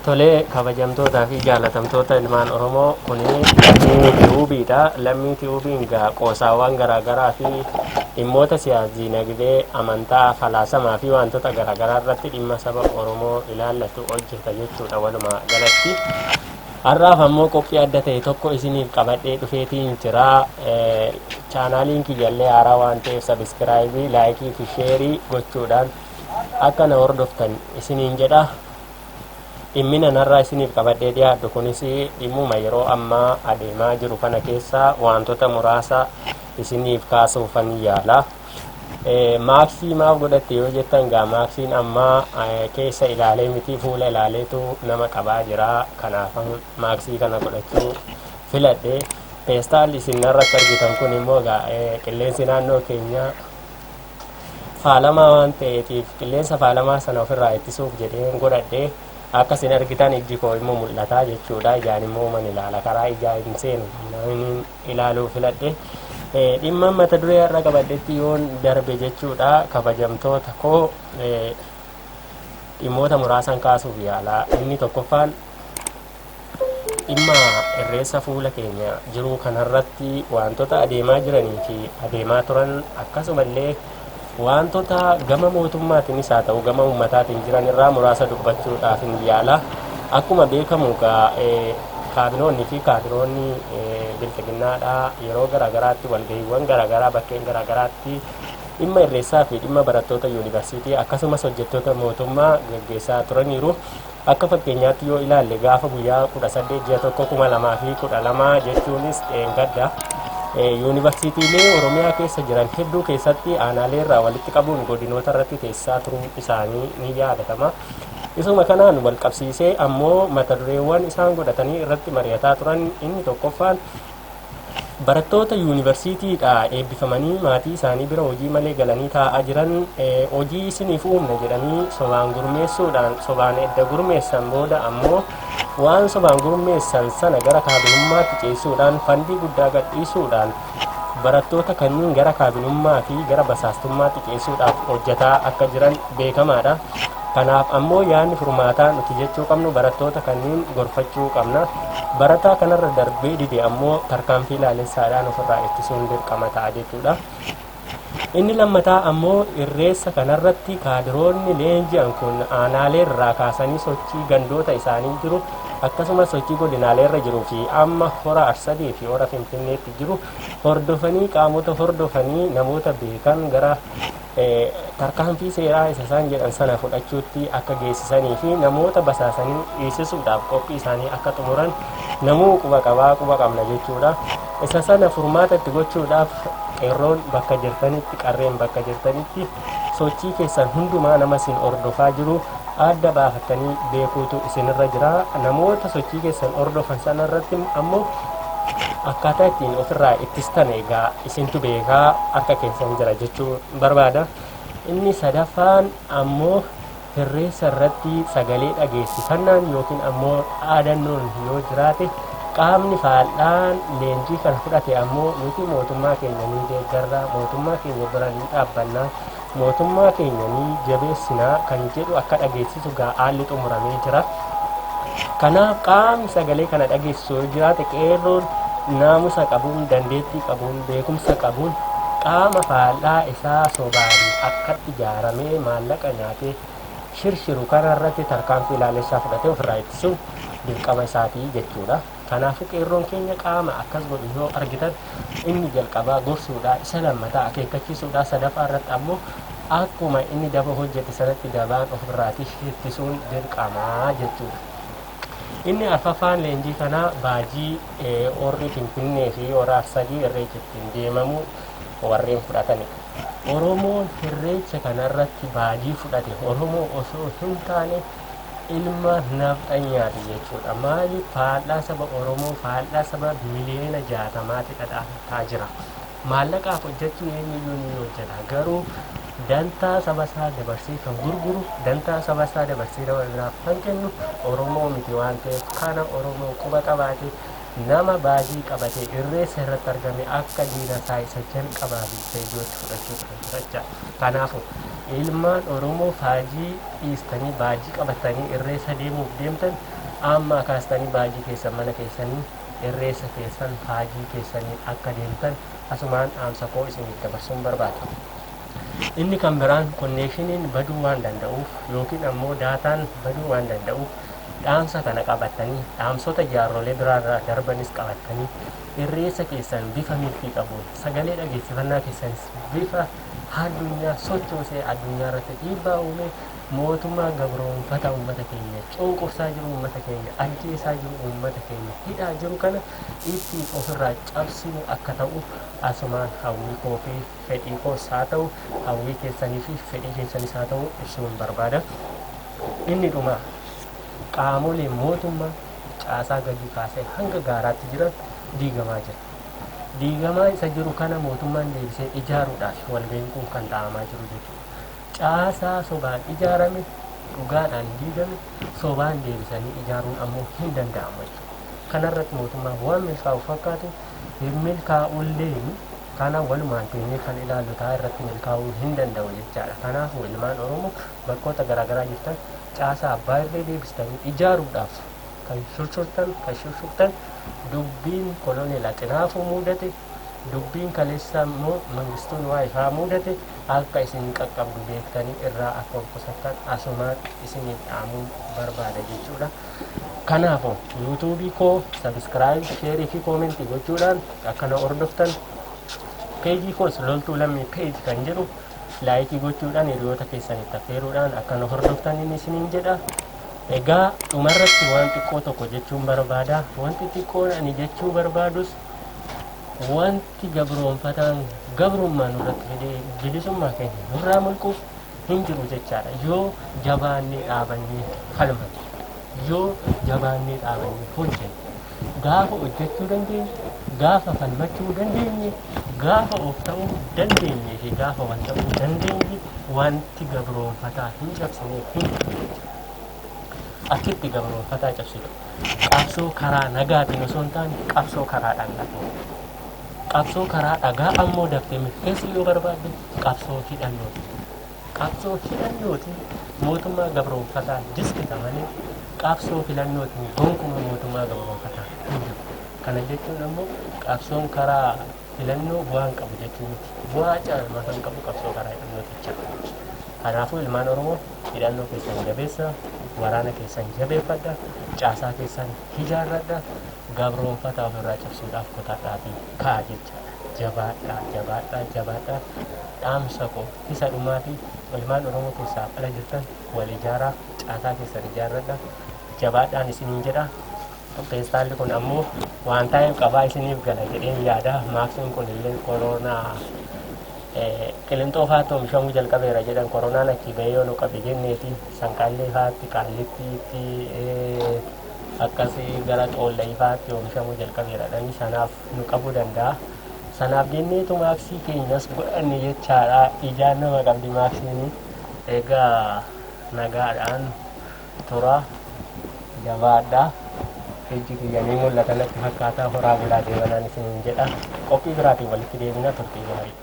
Tolee, kabajamtootaa fi jaalatamtoota ilmaan Oromoo, kuni Lammii Tiyuubiidha. Lammii Tiyuubiin gaa qoosaawwan garaagaraa fi dhimmoota siyaas diinagdee, amantaa, falaasamaa fi wantoota garaagaraa irratti dhimma saba Oromoo ilaallatu hojjeta jechuudha walumaa galatti. Har'aaf ammoo qophii adda ta'e tokko isiniif qabadhee dhufeetiin jira. Chaanaaliin kiyyallee haaraa waan ta'eef subscribe, like fi share gochuudhaan akka na hordoftan isiniin jedha. Dhimmi nanarraa isiniif qabadhee dhiyaadhu kunis dhimmuma yeroo ammaa adeemaa jiru kana keessaa wantoota muraasa isiniif kaasuufan yaala. Maaksii maaf godhatte yoo jettan, gaa maaksiin ammaa keessa ilaalee miti, fuula ilaaleetu nama qabaa jira. Kanaafan maaksii kana godhachuu filadhe. Peestaalli isin narratti argitan kun immoo gaa qilleensi naannoo keenyaa faalamaa waan ta'eetiif qilleensa faalamaa sana ofirraa ittisuuf jedheen godhadhe. Akka isin argitan ijji koo immoo mul'ataa jechuudha. Ijaan immoo man ilaala, karaa ijaa hin seenu jennaan ilaaluu filadhe. Dhimma mata duree har'a qabadhetti yoon darbe jechuudha, kabajamtoota koo, dhimmoota muraasan kaasuuf yaala. Inni tokkoffaan dhimma irreessa fuula keenya jiruu kanarratti wantoota adeemaa jiranii fi adeemaa turan, akkasumallee wantoota gama mootummaatiinis haa ta'u gama uummataatiin jiran irraa muraasa dubbachuudhaaf hin yaala. Akkuma beekamu egaa kaabinoonni fi kaadiroonni bilxiginnaadhaa yeroo garaagaraatti walgahiiwwan garaagaraa bakkeen garaagaraatti dhimma irreessaa fi dhimma barattoota yuunivarsiitii akkasumas hojjettoota mootummaa gaggeessaa turaniiru. Akka fakkeenyaatti yoo ilaalle, gaafa guyyaa 18 ji'a 1 2012, jechuunis dheengadda, yuunivarsiitiilee Oromiyaa keessa jiran hedduu keessatti aanaalee irraa walitti qabuun godinoota irratti teessisaa turuun isaanii ni yaadatama. Isuma kanaan wal qabsiisee ammoo mata dureewwan isaan godhatanii irratti mari'ataa turan inni tokkoffaan barattoota yuunivarsiitiidhaa eebbifamanii maatii isaanii bira hojii malee galanii taa'aa jiran hojii isiniif uumna jedhanii sobaan gurmeessuudhaan, sobaan edda gurmeessan booda ammoo waan sobaan gurmeessan sana gara kaabinummaatti ceesisuudhaan, fandii guddaa gadhiisuudhaan barattoota kanneen gara kaabinummaa fi gara basaastummaatti ceesisuudhaaf hojjetaa akka jiran beekamaadha. Kanaaf ammoo yaadni furmaataa nuti jechuu qabnu barattoota kanneen gorfachuu qabna. Barataa kanarra darbee dide ammoo tarkaanfii laalessaadhaan ofirraa ittisuun dirqama ta'a jechuudha. Inni lammataa ammoo irreessa kanarratti kaadiroonni leenji'an kun aanaalee irraa kaasanii sochii gandoota isaanii jiru, akkasumas sochii godinaalee irra jiruu fi amma Hora Arsadii fi Hora Finfinneetti jiru hordofanii, qaamota hordofanii, namoota beekan gara tarkaanfii seeraa isa isaan jedhan sana fudhachuutti akka geessisanii fi namoota basaasanii dhiisisuudhaaf qophii isaanii akka xumuran namuu quba qabaa, quba qabna jechuudha. Isa sana furmaata itti gochuudhaaf qeerroon bakka jirtanitti, qarreen bakka jirtanitti sochii keessan hundumaa nama isin hordofaa jiru adda baafattanii beekuutu isinirra jira. Namoota sochii keessan hordofan sana irratti ammoo akkaataa ittiin ofirraa ittistan egaa isintu beekaa, harka keessan jira jechuu barbaada. Inni sadaffaan ammoo irreessa irratti sagalee dhageessifannaan yookiin ammoo dhaadannoon yoo jiraate, qaamni faal'aan leenjii kana fudhate ammoo nuti mootummaa keenya ni deeggarra, mootummaa keenya bira ni dhaabbanna, mootummaa keenya ni jabeessinaa kan jedhu akka dhageessisu haalli xumuramee jira. Kanaaf qaamni sagalee kana dhageessisu yoo jiraate, qeerroon naamusa qabuun, dandeettii qabuun, beekumsa qabuun qaama faallaa isaa sobaan akkatti ijaaramee maallaqa nyaatee shirshiru kana irratti tarkaanfii ilaalessaa fudhatee ofirraa ittisuun dirqama isaatii jechuudha. Kanaafuu qeerroon keenya qaama akkas godhu yoo argitan inni jalqabaa gorsuudha, isa lammataa akeekkachiisuudha, sadaffaa irratti ammoo akkuma inni daba hojjete sanatti dabaan ofirraati ittisuun dirqamaa jechuudha. Inni arfaffaan leenjii kanaa baajii warri Finfinnee fi warra Arsadii irreecha ittiin deemamu warreen fudhatanidha. Oromoon irreecha kanarratti baajii fudhate Oromoo osoo hin taane ilma nafxanyaati jechuudha. Maaliif? Faallaa saba Oromoo, faallaa saba miliyoona 60ti dhadhaataa jira. Maallaqaaf hojjechuu eenyuyyuu ni hojjeta. Garuu dantaa saba isaa dabarsee kan gurguru, dantaa saba isaa dabarsee nama biraaf kan kennu Oromoo miti waan ta'eef, kana Oromoo quba qabaate nama baajii qabatee irreessa irratti argame akka diina isaa isa jalqabaa fi isa ijootti fudhachuu ture jecha. Kanaafuu Ilmaan Oromoo faajii dhiistanii baajii qabatanii irreessa deemuuf deemtan, amma kaastanii baajii keessan mana keessanii, irreessa keessan faajii keessanii akka deemtan asumaan dhaamsa koo isiniif dabarsuun barbaada. Inni kan biraan, connectioniin baduu waan danda'uuf yookiin ammoo dataan baduu waan danda'uuf, dhaamsa kana qabatanii, dhaamsota jaarrolee biraarraa darbanis qabatanii, irreessa keessan bifa milkii qabuun, sagalee dhageessifannaa keessanis bifa addunyaa sochoosee, addunyaa irratti dhiibbaa uume, mootummaa gabroonfata uummata keenya cunqursaa jiru, uummata keenya ajjeesaa jiru, uummata keenya hidhaa jiru kana ittiin ofirraa cabsinu akka ta'u asumaan hawwii koo fi fedhii koos haa ta'u, hawwii keessanii fi fedhii keessanis haa ta'u ibsuun barbaada. Inni dhuma, qaamolee mootummaa caasaa gadi kaasee hanga gaaraatti jiran diigamaa jira. Diigamaa isa jiru kana mootummaan deebisee ijaaruudhaaf walga'iin kun kan ta'amaa jiru jechuudha. Caasaa sobaan ijaarame dhugaadhaan diigame sobaan deebisanii ijaaruun ammoo hin danda'amu jechuudha. Kanarratti mootummaan waan milkaa'u fakkaatu hin milkaa'ullee, kana walumaan teenyee kan ilaallu ta'a, irratti milkaa'uu hin danda'u jechaadha. Kanaafuu ilmaan Oromoo bakkoota garaagaraa jirtan, caasaa abbaa irree deebistanii ijaaruudhaaf kan shurshurtan kan shurshurtan, dubbiin koloneel Axinaafuu mudate, dubbiin kaleessa immoo Mangistuun waa ifaa mudate akka isin qaqqabdu beektanii irraa akka of qusattan asumaan isiniif dhaamuu barbaada jechuudha. Kanaafuu YouTubeii koo subscribe, shareii fi commentii gochuudhaan akkana hordoftan, pageii koos Loltuu Lammii page kan jedhu likeii gochuudhaan, hiriyoota keessanitti affeeruudhaan akkana hordoftan inni isiniin jedha. Egaa dhumarratti waan xiqqoo tokko jechuun barbaada. Wanti xiqqoon ani jechuu barbaadus, wanti gabroonfataan gabrummaa nurratti fidee bilisummaa keenya nurraa mulquuf hin jiru jechaadha. Yoo jabaannee dhaabannee falmanne, yoo jabaannee dhaabannee hojjenne, gaafa hojjechuu dandeenye, gaafa falmachuu dandeenye, gaafa of ta'uu dandeenye fi gaafa wal ta'uu dandeenye, wanti gabroonfataa hin cabsine hin jiru jechuudha. Akkitti gabroonfataa cabsitu qabsoo karaa nagaatiin osoo hin taane qabsoo karaa dhagaatiin. Qabsoo karaa dhagaa ammoo daftee milkeessuu yoo barbaadde qabsoo hidhannooti. Qabsoo hidhannootiin mootummaa gabroonfataa jiskita malee qabsoo filannootiin gonkumaa mootummaa gabroonfataa hin jiru. Kana jechuun ammoo qabsoon karaa filannoo bu'aa hin qabu jechuu miti. Bu'aa caalmaa kan qabu qabsoo karaa hidhannooti jechuudha. Kanaafuu ilmaan Oromoo, hidhannoo keessan jabeessa, waraana keessan jabeeffadha, caasaa keessan ijaarradha, gabroonfataa ofirraa cabsuudhaaf kutadhaatii ka'a jechaadha. Jabaadhaa, jabaadhaa, jabaadhaa. Dhaamsa koo isa dhumaatii, ilmaan Oromoo keessaa ala jirtan wal ijaaraa, caasaa keessan ijaarradha, jabaadhaan isiniin jedha. Feestaalli kun ammoo waan taa'eef qabaa isiniif gala jedheen yaada. Maaksiin kun illee koronaa Qilinxoo faatti oomishamuu jalqabeera jedhan. Koronaan achi bahee yoo nu qabe jenneeti Sanqaallee faatti, Qaallittiitti, akkasii gara Xoolla'ii faatti oomishamuu jalqabeera dhani, sanaaf nu qabuu danda'a. Sanaaf jenneetu maaksii keenyas godhanne jechaadha. Ijaan nama qabdi maaksiin. Egaa nagaadhaan tura, jabaadha. Ijji kiyya ni mul'ata natti fakkaata. Horaa bulaa deemanaan isiniin jedha. Qophii biraatiin walitti deebina, turtii gaarii.